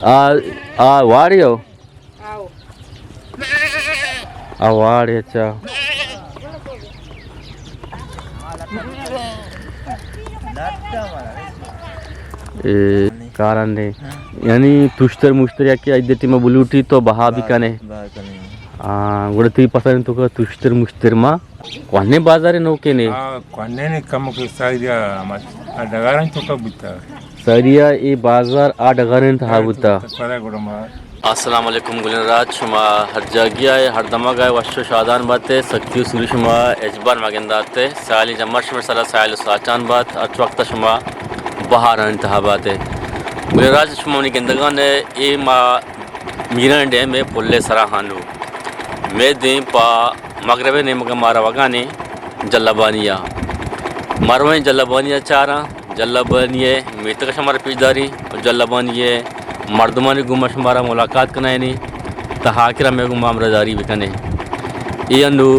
آ، آ واڑے ہو؟ آ واڑے، اچھا۔ اے کارندے۔ یعنی توشتر مشتر یا کہ ایدے ٹیم بلوٹی تو بہا بھی کنے۔ ہاں، گڑا تئی پسند تو کا توشتر مشتر ما۔ کوہنیں بازار نوکیں نے؟ آ، کوہنیں نے، کم کہ ساریا ہما ڈگارانی توکا بوتا۔ ساریا اے بازار آ ڈگارانی تہا بوتا۔ پدا گڑا ما۔ السلام علیکم گلیں راج، شما ہر جاگہ ء، ہر دمگ ء وش و شادان بات ء، سختی و سوری شما اجبار مگندات ء، سیالی جمر شما سرا سیال و ساچان بات، ہر وقت شما بہارانی تہا بات ء۔ گلیں راج شما منی گندگان ء، اے ما میران ڈیم ء پل ء سرا ہانو۔ مئے دیم پہ مغرب ء نیمگ ء ما روگا نے جلبانی ء۔ ما رویں جلبانی ء چاراں۔ جلبانی ء میتگ ء شمارا پیش داریں و جلبانی ء مردمانی گوما شمارا ملاقات کنائینیں تا آخر ء مئے گوما ہمراہداری بکنے۔ اے انو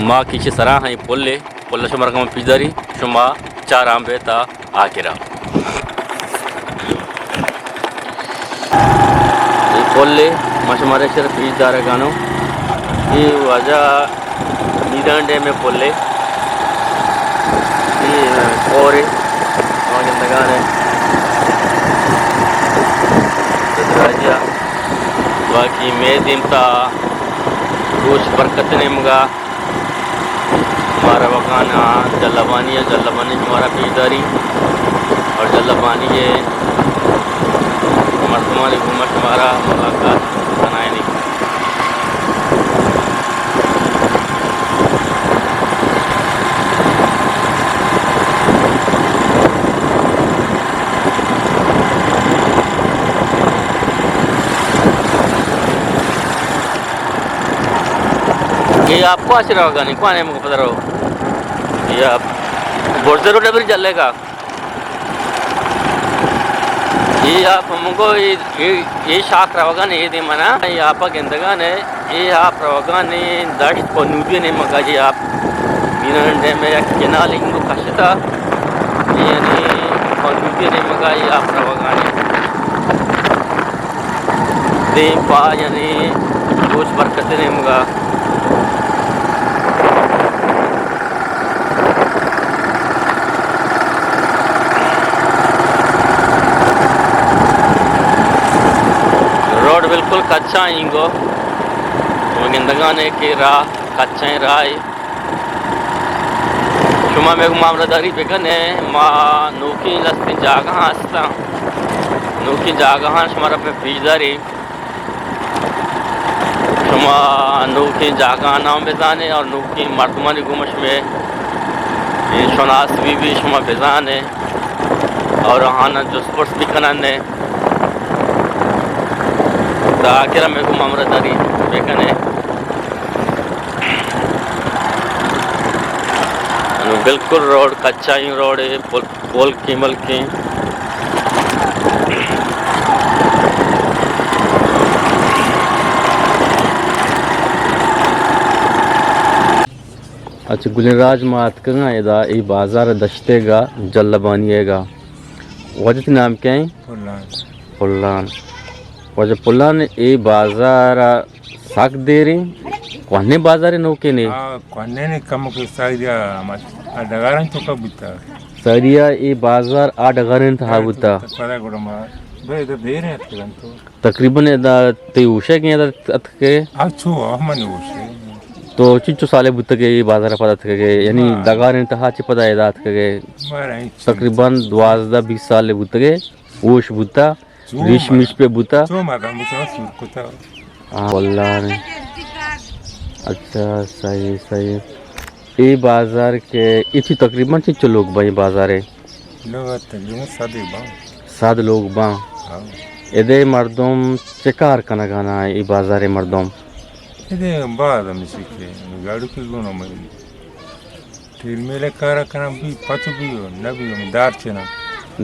ما کیچے سرا ہیں پل ء۔ پل شمارا کم پیش داری، شما چاراں بے تا آخرا۔ اے پل ء ما شمارا شر پیش دارگانو۔ اے واجہ میدان ڈیم ء پل ء۔ اے کور ء ما گندگان ء۔ دراجی ء۔ باقی مئے دیم تا روچ برکت نیمگا۔ مارا وکانا جلبانی ء، جلبانی شمارا پیش داری اور جلبانی ء مردمانی گوما شمارا ملاقات کنائینی۔ اے آپ کو آچ روگا نہیں، کوانے مگو پتہ رو۔ اے آپ برزے روڈ پر جلے گا۔ اے آپ مگو اے، اے، اے شاخ روگا نہیں، اے دے منا۔ اے آپ گندگا نے، اے آپ روگا نے دشت پنودی نے مگا اے آپ۔ میران ڈیم ء یک کنال انگو کشتا، یعنی پنودی نیمگا اے آپ روگا نے۔ دیم پا یعنی روچ برکت نیمگا۔ روڈ بالکل کچا انگو۔ شما گندگانے کہ راہ کچا راہ۔ شما مئے گوں ہمراہداری بکن ئے، ما نوکیں لستیں جاگہاں ہستاں، نوکیں جاگہاں شمارا پہ پیش داریں۔ شما نوکیں جاگہاں نام بزانے اور نوکیں مردمانی گوما شمئے شناس بی بی، شما بزانے اور آہانا جست پرس بکنن ئے۔ تا آخر مئے گوما ہمراہداری بکن ئے۔ انو بالکل روڈ کچائیں روڈ ہے، پل، پل کے ملکیں۔ اچھا گلیں راج، ما اتکگاں ادا اے بازار دشتے گا، جلبانی گا۔ واجہ تئی نام کئے ایں؟ پلان۔ پلان۔ واجہ پلان، اے بازار سک دیریں، کوہنیں بازارے نوکیں نے؟ آ، کوہنیں نے، کم کہ ساریا ہما ڈگارانی توکا بوتا۔ ساریا اے بازار آ ڈگارانی تہا بوتا۔ پدا گڑا ما بے ادا دیریں اتکگاں تو۔ تقریباً ادا تئی ہوش ہے کہ ادا اتکگے؟ آ، چو، آ، منی ہوش ہے۔ تو چنچو سالے بوتگے اے بازار پدا اتکگے؟ یعنی ہاں۔ ڈگارانی تہا چہ پدا ادا اتکگے؟ مارا ہچ تقریباً دوازدہ بیست سالے بوتگے، ہوش بوتا؟ چو ریش مردم، میش پہ بوتا؟ چو مردم بوتا، سور کتا۔ ہاں، واللہ نے۔ اچھا، صحیح، صحیح۔ اے بازار کہ اچی تقریباً چنچو لوگ باں اے بازارے؟ لوگ تقریباً صد باں۔ صد لوگ باں۔ ہاں۔ ادے مردم چہ کار کنگانا اے بازارے مردم؟ ادے باز ہمیشی کہ گاڑو کی گونو مئی۔ ٹیل میلے کارا کناں، بی پچ بی، نہ بی، ہمے دار چنا۔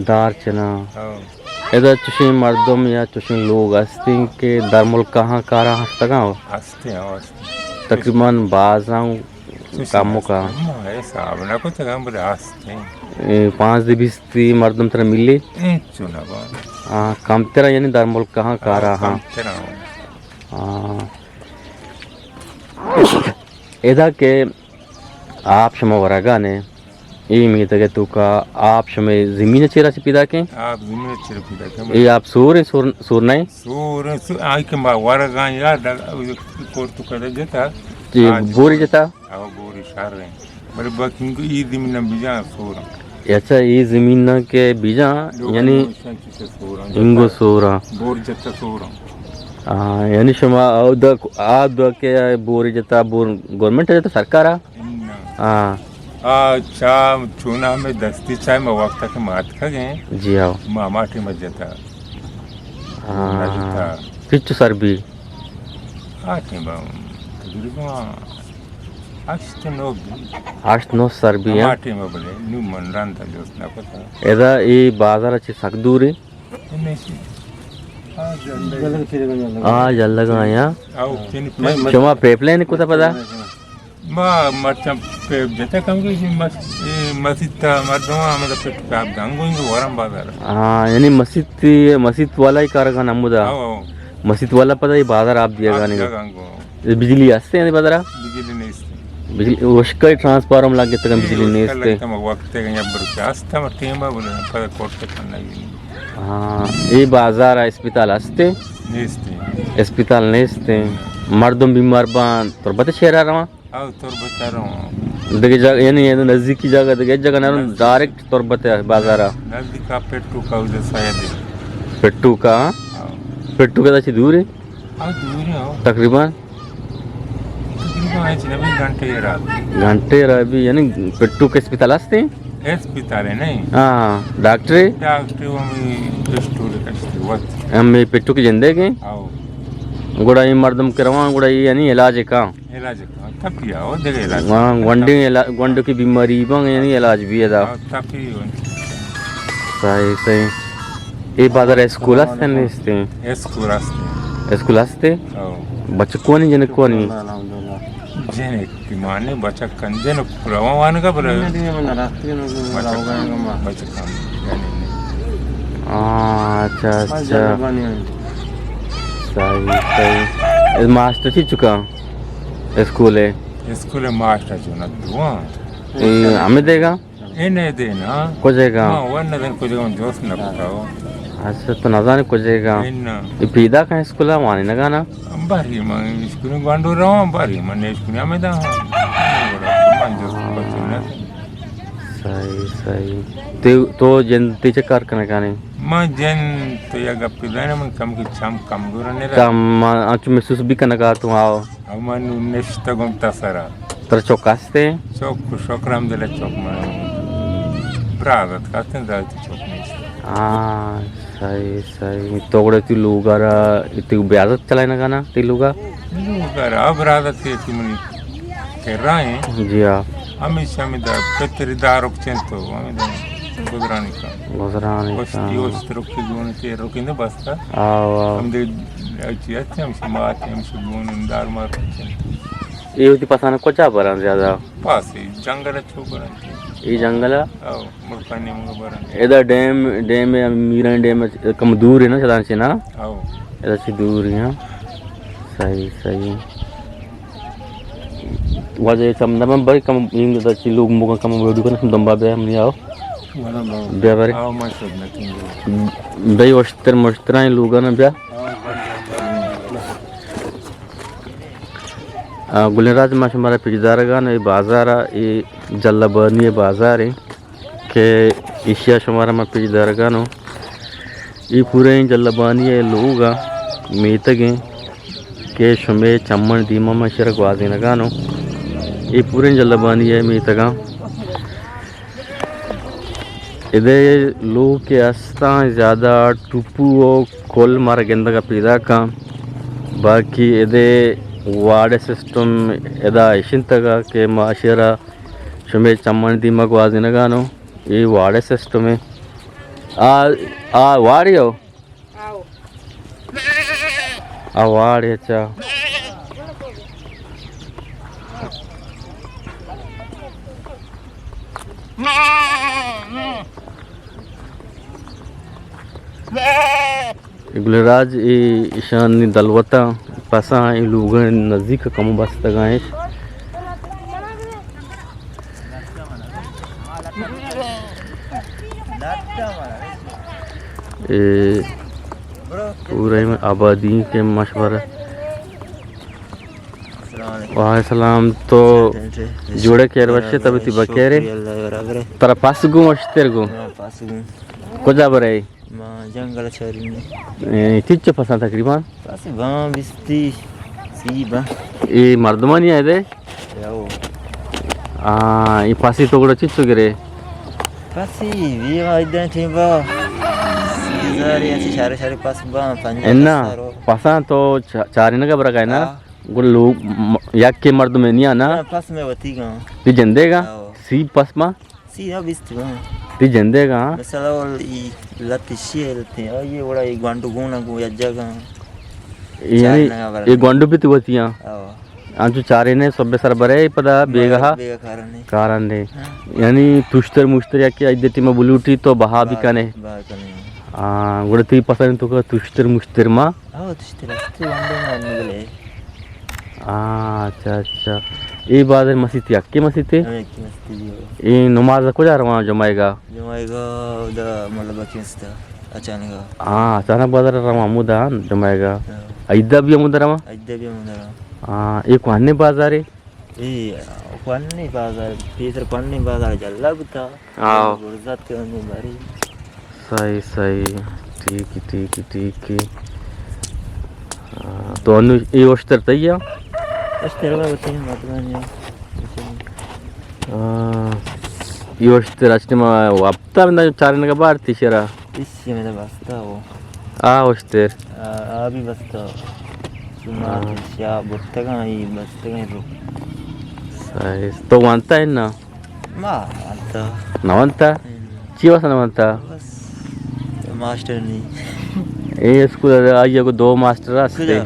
دار چنا۔ ہاں۔ ادا چشیں مردم یا چشیں لوگ ہستیں کہ در ملکاں کاراں ہستگاں؟ ہستیں، ہاں، ہستیں۔ تقریباً بازاں چشیں کمکاں ہستیں۔ ما حساب نہ کتگاں، بلے ہستیں۔ اے، پانزدہ بیست مردم ترا ملی؟ اے، چو نہ با۔ ہاں، کمتر یعنی در ملک ہاں کارا ہاں۔ کمتر ہاں۔ ہاں۔ ادا کہ آپ شما ورگا نے، اے میتگ ءِ توکا آپ شمے زمین ءِ چیرا چہ پیداک ایں؟ آپ زمین ءِ چیرا پیداک ایں۔ اے آپ سور ایں، سور، سور نہ ایں؟ سور ایں، سور، آئی کہ ما ورگا ایں یا ڈگ-، کور تو کدے جتا؟ جی، آ، بوری جتا؟ آ، بوری شر ایں۔ بلے باقی انگو اے زمین بیجاں سور ایں۔ اچھا، اے زمین کہ بیجاں، لوگ یعنی انگو سور ایں۔ بور جتا سور ایں۔ ہاں، یعنی شما اودا، آ دو کہ بوری جتا، بور گورنمنٹ جتا، سرکار آ؟ نہ۔ ہاں۔ آ چا چونا ہمے دستی چا ما وقت کہ ما اتکگ ایں۔ جی ہاں۔ ما ہما ٹیم جتا۔ ہاں۔ نہ جتا۔ پچ سر بی؟ آ ٹیم تقریباً ہشت نو بی۔ ہشت نو سر بی، ہما ہاں۔ ٹیم بلے نو من رند جست نہ کتا۔ ادا اے بازار چہ سک دور ایں؟ آ، جلگا آیا۔ شما پیپ لائن کتا پدا؟ ما مرچاں پیپ جتا کم کہ مس-، اے مسیت تا مردم ہمیں پیپ دنگو انگو ورم بازار۔ ہاں، یعنی مسیت، مسیت والا ہی کارگان ہمودا۔ مسیت والا پدا ہی بازار آپ دیا گانے۔ بجلی ہستے ہیں بدرا؟ بجلی نیست۔ بجلی، اشکا ٹرانسفارم لگ گئے تک بجلی نیست۔ وقت تک یا برچا ہستا، ما ٹیم با بولے، پدا کوٹ تک نہ گئی۔ ہاں، اے بازار اسپتال ہستے؟ نیست۔ اسپتال نیست۔ مردم بیمار بان، تربت شہر رواں؟ او، تربت رواں۔ دگہ جگہ، یعنی نزدیکی جگہ، دگہ جگہ نہ، ڈائریکٹ تربت بازار۔ نزدیک پٹو کا ادھر سید۔ پٹو کا؟ ہاں۔ پٹو کا چی دور ہے؟ ہاں، دور ہے، ہاں۔ تقریباً؟ تقریباً ہے چنبی گھنٹے را۔ گھنٹے را بھی، یعنی پٹو کے اسپتال ہستے؟ اسپتال ہے نہیں۔ ہاں، ڈاکٹر ہے؟ ڈاکٹر ہمیں اسٹور کشتے وقت۔ ہمیں پٹو کے جندے کے؟ آؤ۔ گڑا یہ مردم کرواں، گڑا یہ یعنی علاج کا؟ علاج کا، تپیا، او دگہ علاج۔ ہاں، گونڈی علا-، گونڈو کی بیماری بان، یعنی علاج بھی ادا۔ ہاں، تپی ہو۔ صحیح، صحیح۔ اے بازار اسکول است نیست؟ اسکول است۔ اسکول است؟ او۔ بچک کونی، جنک کونی؟ جنک کی مانے بچک کن، جنک روان وانگا بلے۔ بچک کن، بچک کن، یعنی۔ ہاں، اچھا، اچھا۔ صحیح، صحیح۔ اے ماسٹر چی چکا؟ اسکول ہے؟ اسکول ہے، ماسٹر چونا دو ہاں۔ اے، ہمیں دے گا؟ اے نہ دے نا۔ کجے گا؟ ہاں، وہ نہ دے، کجے گا، دوست نہ پتا ہو۔ اچھا، تو نہ جانے کجے گا؟ اے نہ۔ اے پیدا کہیں اسکول ہے، وانی نہ گانا؟ باری من اسکول گوانڈو رہا، باری من اسکول ہمیں دا۔ من دوست پتا نہ۔ صحیح، صحیح۔ تو، تو جن تیچے کار کنگا نے؟ من جن تو یا گپی دانے، من کم کی چم کمزور نے رہا۔ کم، انچو محسوس بھی کنگا تو آؤ۔ او من نوں نشتگوں تسرا۔ ترا چک ہستے؟ چک، شکر الحمدللہ، چک من برازت کستیں، زیادہ چک نیست۔ ہاں، صحیح، صحیح۔ تو گڑا تی لوگا را، تی بیازت چلائے نہ گانا، تی لوگا؟ لوگا را، برازت تی منی کرا ہیں۔ جی ہاں۔ ہمیشہ ہمیں دا پتری دارک چنتو، ہمیں دا گزرانی کا۔ گزرانی کا۔ وشتی وشت رکی گون تے رکیندے بستا۔ آو، آو۔ ہم دے اچھی اچھی ہم سے مات ہم سے گون دار مار چنتو۔ اے وتی پسانا کجا بران زیادہ؟ پاس جنگل چو بران۔ اے جنگل؟ آو، ملکانی منگا بران۔ ادا ڈیم، ڈیم، میران ڈیم کم دور ہے نا، چلان سے نا؟ آو۔ ادا سے دور ہے۔ صحیح، صحیح۔ واجہ چم نہ بن بھائی، کم این دا چی لوگ موگا کم ویڈیو کن دمبا بیا ہم نہیں آؤ۔ بیا بھائی۔ آؤ، میں سب نہ تین۔ بھائی وشتر مشترائیں لوگا نہ بیا۔ آ، گلیں راج ما شمارا پیش دارگان، اے بازار، اے جلبانی بازار ہے۔ کہ ایشی ءَ شمارا من پیش دارگانوں۔ اے پوریں جلبانی ءِ لوگ ءَ میتگ ایں کہ شمے چمن دیما من ایشی ءَ را گوازینگانوں۔ اے پوریں جلبانی ءِ میتگاں۔ ادے لوگ کہ استاں زیادہ ٹپو ءُ کل مارا گندگ ءَ پیداکاں۔ باقی ادے واڑے سسٹم ادا اشنتگ کہ ما ایشی ءَ را شمے چمانی دیما گوازینگانوں۔ اے واڑے سسٹم ایں۔ آ، آ واڑے ہو؟ آؤ۔ آ واڑے، اچھا۔ گلیں راج، اے ایشانی دلوتاں پساں اے لوگاں نزیک کمو بستگاں اش۔ اے پورے آبادی کے مشورہ۔ السلام علیکم۔ وعلیکم السلام۔ تو جوڑے کیر وشے، طبیعت بکیرے؟ شکر اللہ برابر ہے۔ ترا پس گوں اشتر گوں؟ ہاں، پس گوں۔ کجا برے؟ ما جنگل چاری نے۔ اے، چچو پساں تقریباً؟ پس باں بیستی، سی باں۔ اے مردمانی ہے دے؟ یاو۔ آ، اے پاسی تو گڑا چچو گرے؟ پاسی، وی ما ایدن ٹیم با۔ سی ہزار یا چی شارے شارے پس باں، پنجاہ انا، پس رو۔ پساں تو چا-، چارینگا برگا ہے نا؟ ہاں۔ گڑا لوگ م-، یک کے مردم نیا نا؟ نا، پس میں وتی گا۔ تی جندے گا؟ ہاں۔ سی پس ما؟ سی ہاں بیست گا۔ تی جندے گا؟ مثلا ول ای لتی شی لتی، آ، یہ وڑا ای گوانڈو گونا گو یا جگہ۔ یعنی چارینگا برا۔ یہ گوانڈو بھی تو وتی ہاں؟ ہاں۔ انچو چارے نے صبح سر برے پدا بیگا، بیگا کارن نے۔ کارن نے۔ ہاں۔ یعنی توشتر مشتر یا کہ ایدے ٹیم بلوٹی تو بہا بھی بہا، کنے۔ بہا کنے۔ ہاں، گڑا تی پسند تو کا توشتر مشتر ما؟ ہاں، توشتر است، وانڈو ما نگلے۔ ہاں، اچھا، اچھا۔ اے بازار مسیت یکے مسیت ہے؟ ہاں، یکے مسیت ہے جی۔ اے نماز کجا رواں جمعہ گا؟ جمعہ گا ادا مطلب کینستا اچانک۔ ہاں، اچانک بازار رواں ہمودا جمعہ گا۔ ہاں۔ ایدا بھی ہمودا رواں؟ ایدا بھی ہمودا رواں۔ ہاں، اے کوہنے بازار ہے؟ اے کوہنے بازار، پیسر کوہنے بازار جلا بوتا۔ آؤ۔ برزات کے انو باری۔ صحیح، صحیح۔ ٹھیک ہے، ٹھیک ہے، ٹھیک ہے۔ آ، تو انو اے اشتر تئی ہے؟ اشتر میں ہوتے ہیں، مطلب نہیں۔ آ، اے اشتر اچنے ما وپتا بندہ چارنے کا بار تیشرا۔ اسی میں تو بستا ہو۔ آ اشتر۔ آ، آ بھی بستا ہو۔ ہاں۔ شما شیا برتگاں، ای بستگاں رو۔ صحیح۔ تو وانتا ہے نا؟ ما وانتا۔ نہ وانتا؟ ہم۔ چی واسطہ نہ وانتا؟ بس ماسٹر نہیں۔ اے اسکول ءَ آئی ءَ گوں دو ماسٹر ہستے۔ کجا؟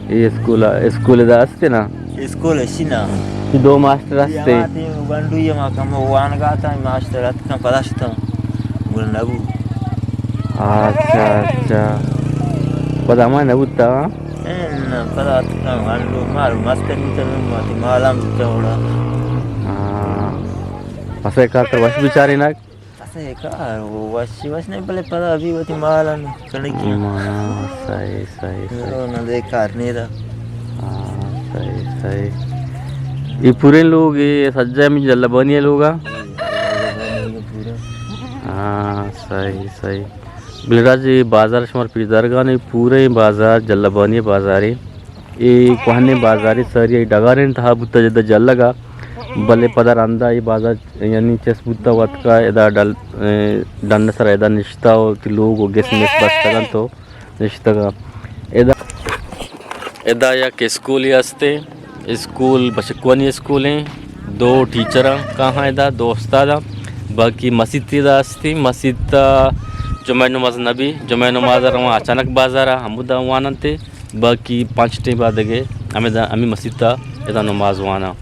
اے اسکول ءَ، اسکول ادا ہستے نا؟ اسکول اشی نا۔ دو ماسٹر ہستے۔ ہما تی گنڈوی ما کم وانگا تا، ماسٹر اتکاں پدا شتاں۔ گڑا نبو۔ اچھا، اچھا۔ پدا ہما نبوتا؟ اے نا، پدا اتکاں گنڈو مار مستر بوتا، ما تی مالام بوتا وڑا۔ ہاں۔ پسے کار تر وش بیچارے نا؟ اسے کار وش، وش نہیں، بلے پدا ابھی وتی مال ان کنگی۔ ہاں، صحیح، صحیح، صحیح۔ نہ دے کار نہیں دا۔ ہاں، صحیح، صحیح۔ یہ پورے لوگ، یہ سجا میں جلبانی ہے لوگ، ہاں؟ پورا۔ ہاں، صحیح، صحیح۔ بلے راج، یہ بازار شمار پیش دارگانے، پورے بازار جلبانی بازارے۔ اے کوہنیں بازارے، ساری ڈگاریں تہا بوتا جدہ جلگا، بلے پدا رندا اے بازار یعنی چست بوتا وتکا ادا ڈل، اے، ڈن سر ادا نشتا و تی لوگ و گس مس بستگن تو نشتگا۔ ادا، ادا یک اسکولے ہستے، اسکول بچکوانی اسکولیں، دو ٹیچراں کاہاں ادا، دو استاداں، باقی مسیت ادا ہستے، مسیت جمعہ نماز نبی، جمعہ نماز رواں اچانک بازارا ہمودا واننتے۔ باقی پنچ ٹیم بعد دگہ ہمیں دا، ہمیں مسیت ءَ ادا نماز واناں۔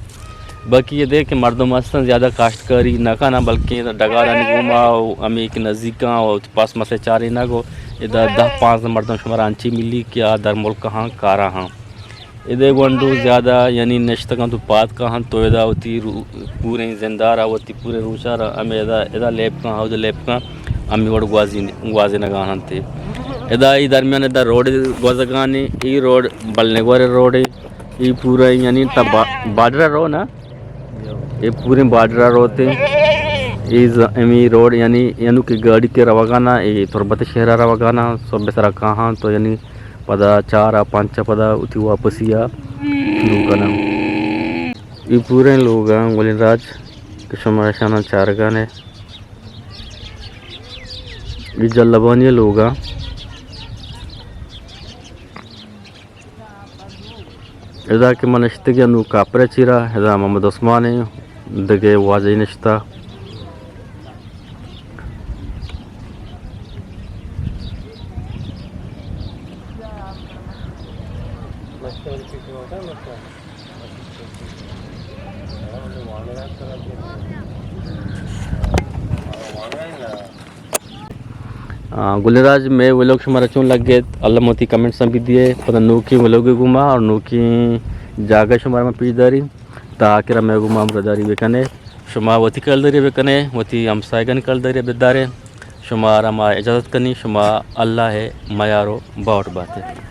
باقی یہ دے کہ مردم ہستن زیادہ کاشتکاری نہ کناں، بلکہ ڈگارانی گوما و ہمیں کہ نزیکاں و پاس مسے چارے نہ گو، ادا دہ پانزدہ مردم شمارا انچی ملی کہ آ در ملک ہاں کارا ہاں۔ ادے گونڈو زیادہ یعنی نشتگاں تو پاد کاہاں تو ادا وتی رو-، پوریں زندارا وتی پوریں روچارا ہمیں ادا، ادا لیب کاں، ادا لیب کاں، ہمیں وڑ گوازی، گوازینگا ہنتے۔ ادا ای درمیان ادا روڈ گوزگانی، ای روڈ بلنگور روڈ، ای پورا یعنی تا با-، بارڈر رو نا؟ ای پوریں بارڈر روتے۔ ای ز-، امی روڈ یعنی اینو کہ گاڑی کے روگانا، ای تربت شہرا روگانا، سو بسرا کاہاں تو یعنی پدا چار ءَ پنچ ءَ پدا وتی واپسی ءَ شروع کناں۔ اے پوریں لوگاں گلیں راج کہ شما اشاناں چارگانے، اے جلبانی لوگاں۔ ادا کہ من نشتگی انو کاپر چیرا، ادا محمد عثمان ایں، دگہ واجہ نشتا۔ آ، گل راج، مئے ولوگ شمارا چون لگت؟ الم وتی کمنٹساں بدیے، پدا نوکیں ولوگے گوما اور نوکیں جاگہ شمارا ما پیش داری، تا آخرا مئے گوما ہمراہداری بکنے۔ شما وتی کلداری بکنے، وتی ہمسائگانی کلداری بدارے۔ شمارا ما اجازت کنی، شما اللہ ءِ میار و باہوٹ باتے۔